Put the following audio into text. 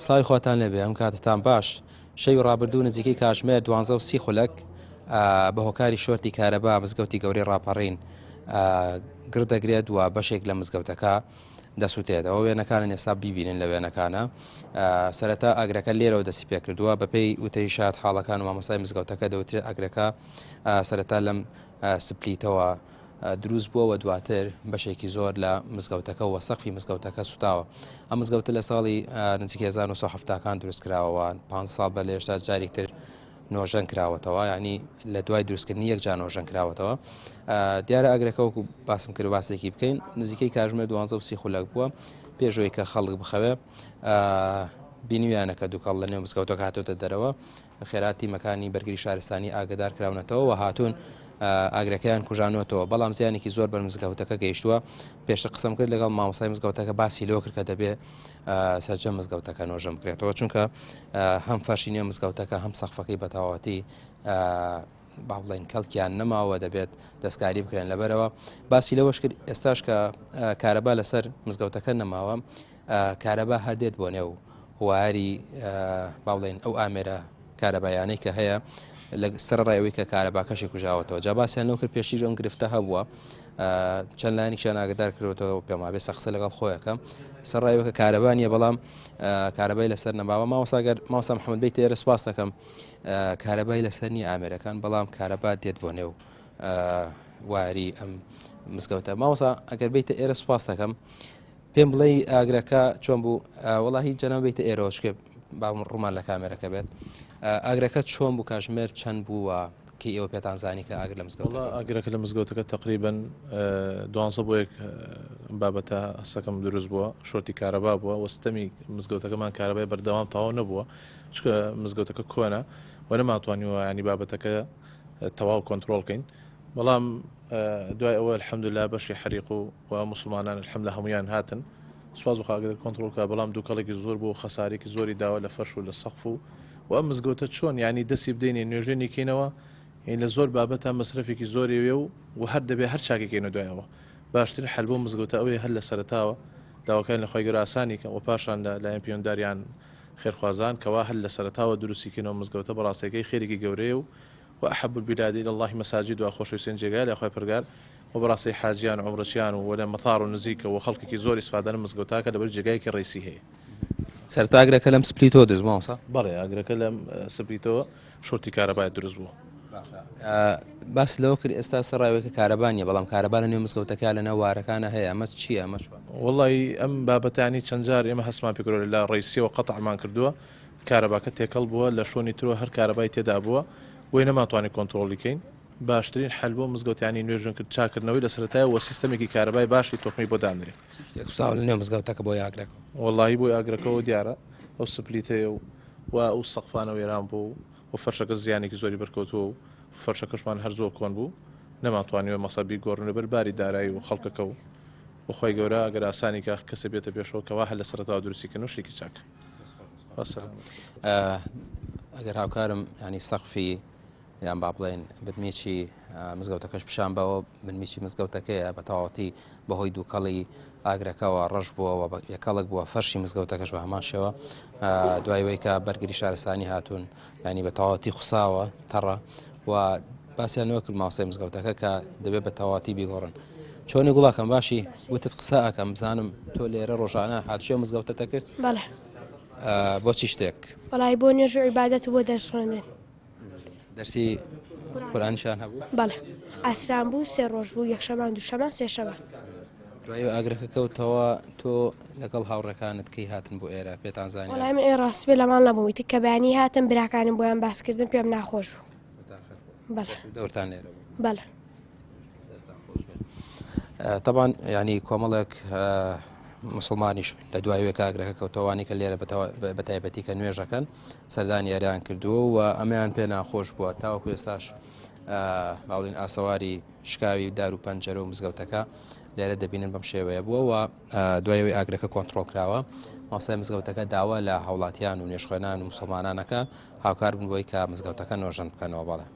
سڵاوی خواتان لێبێ ئەم کاتتان باش شەوی ڕابردوو نزیکەی کاژمێر دوانزە و سی خولەک بە هۆکاری شۆرتی کارەبا مزگەوتی گەورەی ڕاپەڕین گڕ دەگرێت و بەشێک لە مزگەوتەکە دەسووتێتەوە وێنەکانن ئێستا بیبینن لە وێنەکانە سەرەتا ئاگرەکە لێرەوە دەستی پێکردووە بەپێی وتەی شاد حاڵەکان و مامۆستای مزگەوتەکە دەوترێت ئاگرەکە سەرەتا لەم سپلیتەوە دروست بووە و دواتر بەشێکی زۆر لە مزگەوتەکە و سەقفی مزگەوتەکە سوتاوە. ئەم مزگەوتە لە ساڵی نزیک 1970 کان دروست کراوە و 15 ساڵ بەر لە ئێستا جارێک تر نۆژەن کراوەتەوە یعنی لە دوای دروستکردنی یەک جار نۆژەن کراوەتەوە دیارە ئاگرەکە وەکو باسم کرد باسێکی بکەین نزیکەی کاژمێر 12 و سی خولەک بووە پێشەوەی کە خەڵک بخەوێ بینیویانە کە دووکەڵ لە نێو مزگەوتەکە هاتۆتە دەرەوە خێرا تیمەکانی بەرگری شارستانی ئاگدار کراونەتەوە و هاتوون ئاگرەکەیان کوژانوەتەوە، بەڵام زیانێکی زۆر بەر مزگەوتەکە گەیشتووە، پێشتر قسەم کرد لەگەڵ مامۆستای مزگەوتەکە باسی لەوە کرد کە دەبێ سەرجەم مزگەوتەکە نۆژەن بکرێتەوە، چونکە هەم فەرشی نێو مزگەوتەکە هەم سەقفەکەی بە تەواوەتی با بڵێن کەڵکیان نەماوە دەبێت دەستکاری بکرێن لەبەرەوە باسی لەوەش کرد ئێستاش کە کارەبا لەسەر مزگەوتەکە نەماوە کارەبا هەر دێت بۆ نێو وایەری با بڵێین ئەو ئامێرە کارەبایانەی کە هەیە لە سەرڕای ئەوەی کە کارەباکەشی کوژاوەتەوە جا باسیان لەو کرد پێشیش ئەم گرفتە هەبووە چەند لایەنێکیان ئاگدار کردوەوە پێم وابێ سەقسە لەگەڵ خۆیەکەم سەرڕای ئەوەی کە کارەبا نییە بەڵام کارەبای لەسەر نەماوە مامۆستا گەر مامۆستا محەممەد بیت ئێرە سپاس دەکەم کارەبای لەسەر نییە ئامێرەکان بەڵام کارەبا دێت بۆ نێو واری ئەم مزگەوتە مامۆستا ئەگەر بیتە ئێرە سپاس دەکەم پێم بڵێی ئاگرەکە چۆن بوو؟ وەڵاهی جەناب بیتە ئێرەوە چکێ با ڕوومان لە کامێرەکە بێت. ئاگرەکە چۆن بوو کاژمێر چەند بوو و کەی ئێوە پێتان زانی کە ئاگر لە مزگەوتەکە وەڵا ئاگرەکە لە مزگەوتەکە تەقریبەن دوانزە بۆ یەک بابەتە هەستەکەم دروست بووە شۆرتی کارەبا بووە و ستەمی مزگەوتەکەمان کارەبای بەردەوام تەواو نەبووە چونکە مزگەوتەکە کۆنە و نەمانتوانیوە ینی بابەتەکە تەواو کۆنترۆڵ کەین بەڵام دوای ئەوە الحمدلله بەشی حەریق و و موسڵمانان الحمدللە هەموویان هاتن سوپاس بۆ خوا ئاگرەکە کۆنتڕۆڵ کرا بەڵام دوکەڵێکی زۆر بوو و خەسارێکی زۆری داوە لە فەرش و لە سەقف و و ئەم مزگەوتە چۆن یانی دەستی بدەینێ نوێژێنی کەینەوە یانی لە زۆر بابەتە مەسرەفێکی زۆری وێ و و هەر دەبێ هەر چاکی کەینەوە دوای ئەوە باشترین حەل بۆ مزگەوتە ئەوەیە هەر لە سەرەتاوە داواکاین لە خوای گەورە ئاسانی کە و پاشان لە لایەن پەیوەنداریان خێرخوازان کەوا هەر لە سەرەتاوە دروستی کەینەوە مزگەوتە بەڕاستەکەی خێرێکی گەورەیە و وأحب البلاد إلى الله مساجدها خۆشەویسترین جێگایە لای خوای پەرگار و بەڕاستی حاجیان و عومرەچیان و وە لە مەتار و نزیکە و خەڵکێکی زۆر ئیسفادە لەم مزگەوتاکە لەبەر جێگایەکی ڕیسی هەیە. سەرەتا ئاگرەکە لەم سپلیتەوە دروست بوو مامۆستا؟ بەڵێ ئاگرەکە لەم سپلیتەوە شۆرتی کارەبای دروست بوو. باس لەوە کرد ئێستا سەرڕای کە کارەبا نییە بەڵام کارەبا لە نێو مزگەوتەکە لە ناو وارەکانە هەیە ئەمە چییە ئەمە چۆن؟ وەڵی ئەم بابەتانی چەند جار ئێمە هەستمان پێکردووە لە ڕیسیەوە قەتعمان کردووە کارەباکە تێکەڵ بووە لە شۆنی ترەوە هەر کارەبای تێدا بووە بۆیە نەمانتوانی کۆنتڕۆڵی کەین باشترین حەل بۆ مزگەوت یانی نوێژن کرد چاکردنەوەی لە سەرەتایە وە سیستەمێکی کارەبای باشی تۆکمەی بۆ دانرێ. چ شتێک سوتاوە لە نێو مزگەوتەکە بۆی ئاگرەکە؟ وەڵاهی بۆی ئاگرەکەوە دیارە ئەو سپلیتەیە و و ئەو سەقفانە وێران بوو و فەرشەکە زیانێکی زۆری بەرکەوتووە و فەرشەکەشمان هەر زۆر کۆن بوو نەمانتوانیوە مەسە بیگۆڕین لەبەر باری دارایی و خەڵکەکە و و خوای گەورە ئەگەر ئاسانی کا کەسێ بێتە پێشەوە کەوا هەر لە سەرەتاوە دروستی کەن و شتێکی چاکە. ئەگەر هاوکارم ینی سەقفی یان با بڵێن بنمیچی مزگەوتەکەش پیشان بەوە بنمیچی مزگەوتەکەیە بە تەواوەتی بەهۆی دووکەڵی ئاگرەکەوە ڕەش بووەوە یەکەڵک بووە فەرشی مزگەوتەکەش بە هەمان شێوە دوای وەی کە بەرگری شارستانی هاتوون ینی بە تەواوەتی خوساوە تەڕە و باسییان نەوە کرد ماوسای مزگەوتەکە کە دەبێت بە تەواتی بیگۆڕن. چۆنی گوڵاکەم باشی وتت قسە ئەکەم بزانم تۆ لێرە ڕۆژانە هاتوچێ مزگەوتەتە کرد؟ بەڵێ. بۆ چی شتێک؟ وەڵی بۆ نوێژ و عیبادەت و بۆ دەرس خوێندن. دەرسی قورئانیشان هەبوو؟ بەڵێ عەسران بوو سێ ڕۆژ بوو یەکشەمان دووشەمان سێشەمان. دوای ئاگرەکە کەوتەوە تۆ لەگەڵ هاوڕێکانت کەی هاتن بۆ ئێرە پێتان زانی؟ وەڵای من ئێ ڕاست بێ لە ماڵ نەبووم ئیتر کە بەیانی هاتم براکانم بۆیان باس کردم پێم ناخۆش بوو. بەڵێ. دەورتان لێرە بوو؟ بەڵێ. تەبان ینی کۆمەڵێک مسلمانیش لە دوای وێ کاگرەکە کەوتەوانی کە لێرە بە تایبەتی کە نوێژەکەن سەردانی ئێران کردووە و ئەمەیان پێ ناخۆش بووە تاوەکو ئێستاش باڵین ئاسەواری شکاوی دار و پەنجەرە و مزگەوتەکە لێرە دەبینن بەم شێوەیە بووە و دوایەوەی ئاگرەکە کۆنتترۆل کراوە ماسای مزگەوتەکە داوا لە هاوڵاتیان و نوێژخوێنان و مسلمانانەکە هاوکار بن بۆی کە مزگەوتەکە نۆژەن بکەنەوە بەڵێ.